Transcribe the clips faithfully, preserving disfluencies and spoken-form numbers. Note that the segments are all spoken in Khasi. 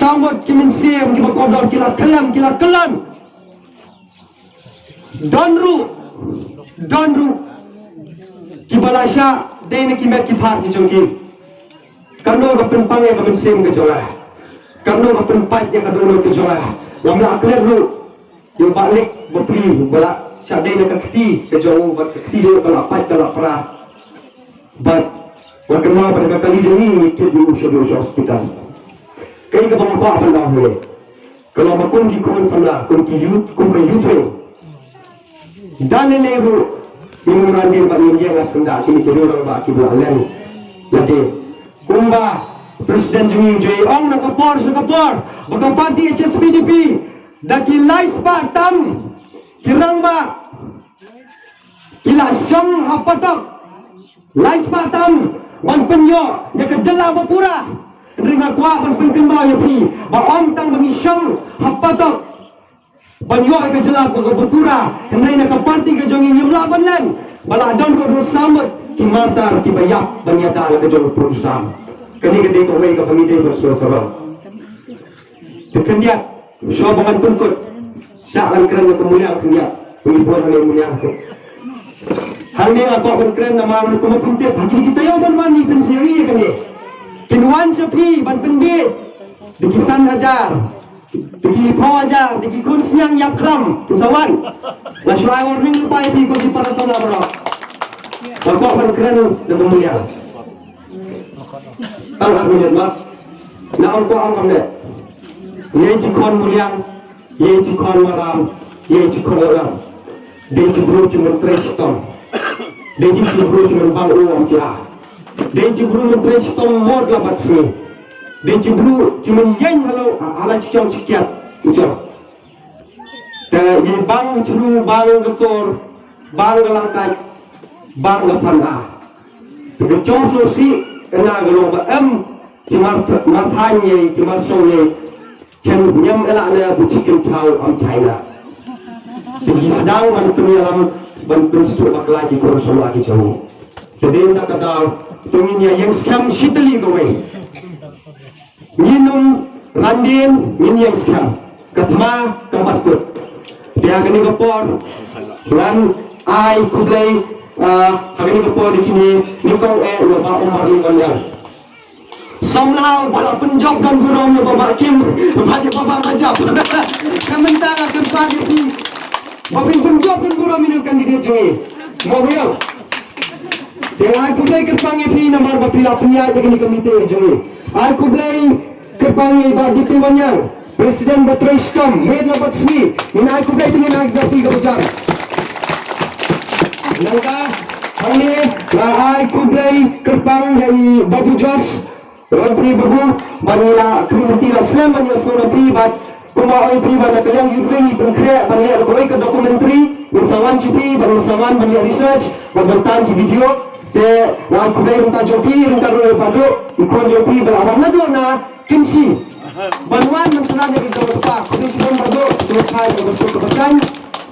Tang wat ki mynsiem kiba kordor ki la khlem, ki la khlem. Don ruh, don ruh kiba la shah dei na ki met ki phad ki jong ki. Katno ka pynpang ïa ka mynsiem ka jong nga, katno ka pynpait ïa ka dohnud ka jong nga. Ngam lah klet ruh ïa u Bah Lik Bapli, ba la shah dei na ka kti ka jong u, bad ka kti jong u ka la pait ka la pra. Bad nga kynmaw ba da ka kali jong ngi ngi kit ïa u sha u sha hospital. Kaei kaba nga kwah ban ong hangne, ka long ba kum ki khun samla, kum ki youth, kum ka youth wing, da lei lei ruh i Memorandum ba ngin ïeng ha syndah kine ki riew rangbah kiba la len lade. Kumba President jong ngi u ju ong na ka por sha ka por ba ka party H S P D P da ki lai spah tam ki rangbah ki la shong ha patok, lai spah tam ban pynïoh ïa ka jylla ba pura. Hynrei nga kwah ban pynkynmaw ïa phi ba ym tang ba ngi shong ha patok ban ïoh ïa ka jylla ba pura, hynrei na ka party ka jong ngi ngim lah ban len ba la don ruh ruh samut ki martar kiba ïap ban ïada la ka jong u Pyndosan. Kane ka dei kawei kaba ngi dei ban sngewsarong. Te khyndiat, shuwa ba ngan pynkut, shah ngan kren ïa ka Muliang khyndiat. Ngi bun hangne Muliang. Hangne nga kwah ban kren namar kumba phin tip ha kine ki taïew ban wan ngi pynsyrï ïa kane. Kin wan sha phi ban pynbeit da ki san hajar, da ki phew hajar, da ki khun sniang ïap klam, kin sa wan. Nga shu ai warning lypa ïa phi ko ki para samla baroh. Nga kwah ban kren na ka Muliang. Tang ar minit ma. Na ong ko ong ong ne. Ye ji khon Muliang, ye ji khon Maram, ye ji khon Maram. Dei ji bru ji mun trei chitom. Dei ji bru ji mun bang u ong ji a. Dei ji bru mun trei chitom mor la bat sni. Dei ji bru ji mun ïeng halo hala chi chong chi kiat. U chong. Te i bang chru, bang ka sor, bang ka langkait, bang ka phan a. Te ka jong sngewsih, kane ka long ba em, ki mar, mar thain ye, ki mar shong ye, chen nyem ela ne bu chicken chow am China. Te ki sdang ban pynïalam, ban pynstuh bakla ki khun samla ki jong ngi. Te dei na ka daw, te ngin ïa ïeng skhem shi tylli kawei. Ngin ym randien, ngin ïeng skhem. Ka thma kam pat kut. Te ha kane ka por ngan ai khublei, ah, ha kane ka por ïa kine nyngkong eh ïa Bah Umar Lee Wanniang. Samla u ba la pynjop don burom ïa Bah Kim, bad ïa Bah Rajab. Ka mynta nga kyrpad ïa phi ba phin pynjop don burom ïa u candidate jong ngi. Mo ba ïa. Te ai khublei kyrpang ïa phi namar ba phi la pynïaid ïa kane ka meeting jong ngi. Ai khublei kyrpang ïa i Bah D P Wanniang, President ba trei shitom, meit la bad sngi, ngin ai khublei te ngin ai jati ka bajam. Nangta, hangne, nga ai khublei kyrpang ïa i Babu Josh, Ron phi Babu, ban ïa kyrpang ïa slem ban ïa sngew na phi, bad kumba ong phi ba na ka liang youth wing i pynkhreh ban leh kawei ka documentary, ngin sa wan sha phi, bad ngin sa wan ban leh research, bad ban tan ki video, te nga ai khublei ryngkat jong phi, ryngkat ruh Bah Duh, i khun jong phi ba la wan naduh na Kynshi. Ban wan ban sngewthuh ïa ka jong ka kpa, khublei shibun Bah Duh, khublei shibun Bah Duh, khublei shibun.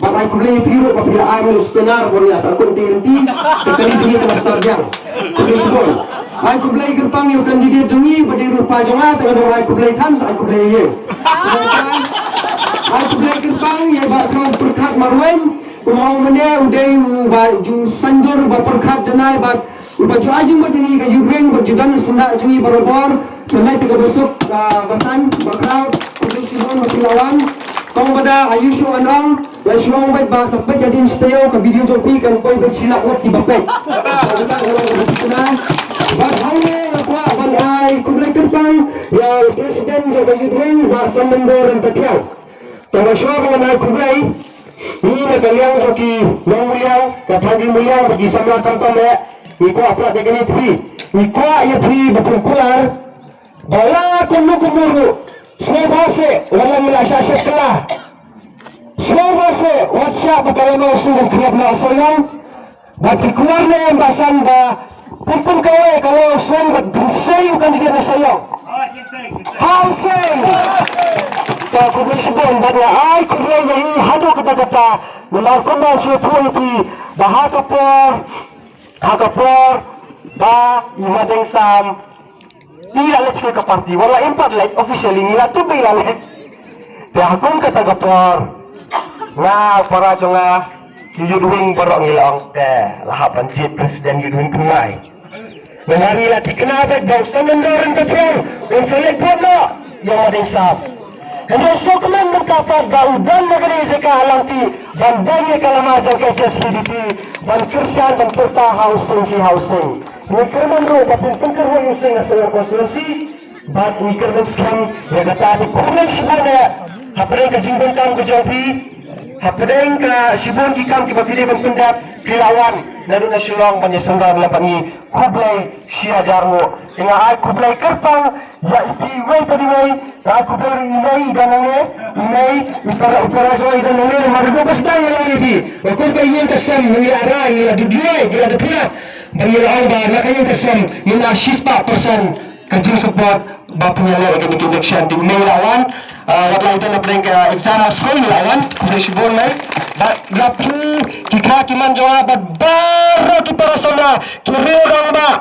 Bad ai khublei ïa phi ruh ba phi la ai mano seminar ban ïa sa kon ti lynti. Te kane jong ngi ka la start biang. Khublei shibun. Ai khublei kyrpang ïa u candidate jong ngi ba dei ruh pa jong nga, te nga dang ai khublei than sa ai khublei ïa u. Ai khublei kyrpang ïa Bah Kraw Pyrkhat Marwein. Kumba u mynne u dei u ba ju saiñdur ba pyrkhat janai bad u ba ju ai jingmut ïa ngi ka youth wing bad ju don syndah jong ngi barabor. Sa leit te kaba suk, ah, ba saiñ ba Kraw. Khublei shibun ba phi la wan. Kong Bada, ayu shu wan ong. Nga shu ong bad ba sa peit hadien shi taïew ka video jong phi kan poi bad shi lak ngut kiba peit. Bad hangne nga kwah ban ai khublei kyrpang ïa u president jong ka youth wing Bah Samymbor Rympathiang. Te nga shu ong ban ai khublei, ngi na ka liang jong ki nong Muliang, ka thaiñ Muliang bad ki samla khamtam eh, ngi kwah palat ïa kane phi, ngi kwah ïa phi ba phin kular. Ba la kumno kumno ruh, sngewbha seh wat la ngi la shah shet kylla. Sngewbha seh wat shah ba ka la nong sngewbha khriat na Sohiong. Bad ki kular ne em ba san ba pynpun kawei ka long seng bad bynsei u candidate na Sohiong. Hau seng. Ka khublei shibun bad nga ai khublei ïa i haduh katta katta. Namar kumba shu pynpun ïa phi ba ha ka por, ha ka por ba i Madeng Sam Ngi la leit sha ka party, wat la im pat leit officially, ngi la tip ba ngi la leit. Te ha kum kata ka por, nga para jong nga, ki youth wing baroh ngi la ong te la hap ban jied president youth wing Pynmai. Namar ngi la thikna beit ba u Sangendor Ringtyrthiang un sa leit vote noh ïa u Madingsap. Hynrei sngewkmen mynta pat ba u don na kane ka jaka ha Langpih ban don ïa ka lama jong ka H S P D P ban kyrshan ban pyrta ha u seng shi ha u seng. Ngi kyrmen ruh ba phin pynkyrwoh ïa u seng ha Sohiong constituency. Bad ngi kyrmen skhem ïa kata, te khublei shibun eh hapdeng ka jingdonkam ka jong phi, hapdeng ka shibun ki kam kiba phi dei ban pyndep, phi la wan naduh na Shillong ban ïaseng bad ngi. Khublei shi hajar nguh. Te nga ai khublei kyrpang ïa i phi iwei pa iwei. Nga ai khublei ruh i Mei i don nangne, i Mei, i para, i para jong i don nangne, namar ruh ka sdang ïa la ngi phi. Ba kum ka ïing ka sem ngi la rai, ngi la duh duwai, ngi la duh pyrshah. Ba ngi la ong ba na ka ïing ka sem ngin ai shispah percent ka jingsupport ba pynïaleh ïa kane ka election. Te i Mei i la wan, ah, wat la i don hapdeng ka exam ha skul i la wan, khublei shibun Mei. Bad ïa phi ki kha ki man jong nga bad baroh ki para samla, ki riew rangbah,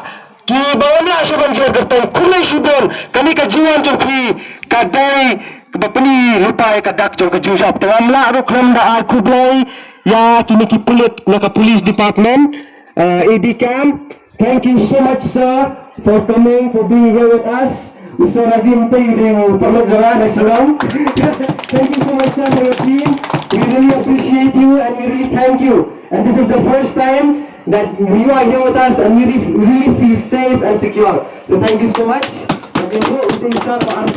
kiba wan sha ban jer kyrteng, khublei shibun. Kane ka jingwan jong phi ka dei kaba pyni lypa ïa ka dak jong ka jingjop. Te ngam lah ruh khlem da ai khublei ïa kine ki pulit na ka police department, ah, A D camp. Thank you so much, sir, for coming, for being here with us. U Sir Razim Pei, u dei u paralok jong nga na Shillong. Thank you so much, sir, for your team. We really appreciate you and we really thank you. And this is the first time that you are here with us and we re- really feel safe and secure. So thank you so much. Thank you, sir, for our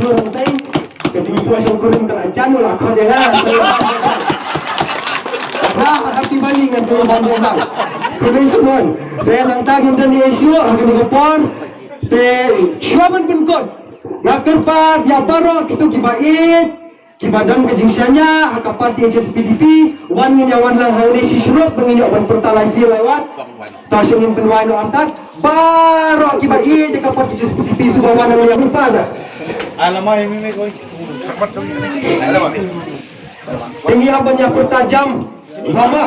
Ka jingthoh shongkurim ka la jan u la khot ïa nga. Ha, happy bali ngan sa ïa ban ïa bang. Khublei shibun. Te nangta ngim don ïa shuh ha kane ka por. Te shuwa ban pynkut, nga kyrpad ïa baroh kito kiba ïeit, kiba don ka jingshaniah ha ka party H S P D P, wan ngin ïa wan lang hangne shi shrup ban ngin ïoh ban pyrta lai sien lai wat. Te shu ngin pynwai noh artat. Baroh kiba ïeit ïa ka party H S P D P shu ba wan ïa pyrta da. Alamai mimi koi. Te ngi hap ban ïa pyrta jam. Mama.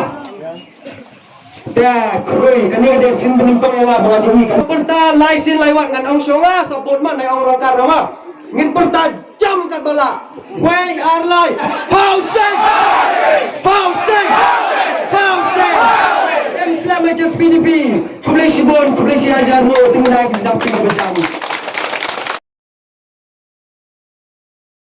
Te khroi kane ka dei sien banyngkong ïa nga ba nga dei ka pyrta lai sien lai wat ngan ong shuwa nga support ma nai ong rong kar ma. Ngin pyrta jam kat ba lah. Wei ar lai. Housing! Housing! Housing! Em slem H S P D P. Khublei shibun, khublei shi hajar nguh, te ngin ai ki dap ki ba jam.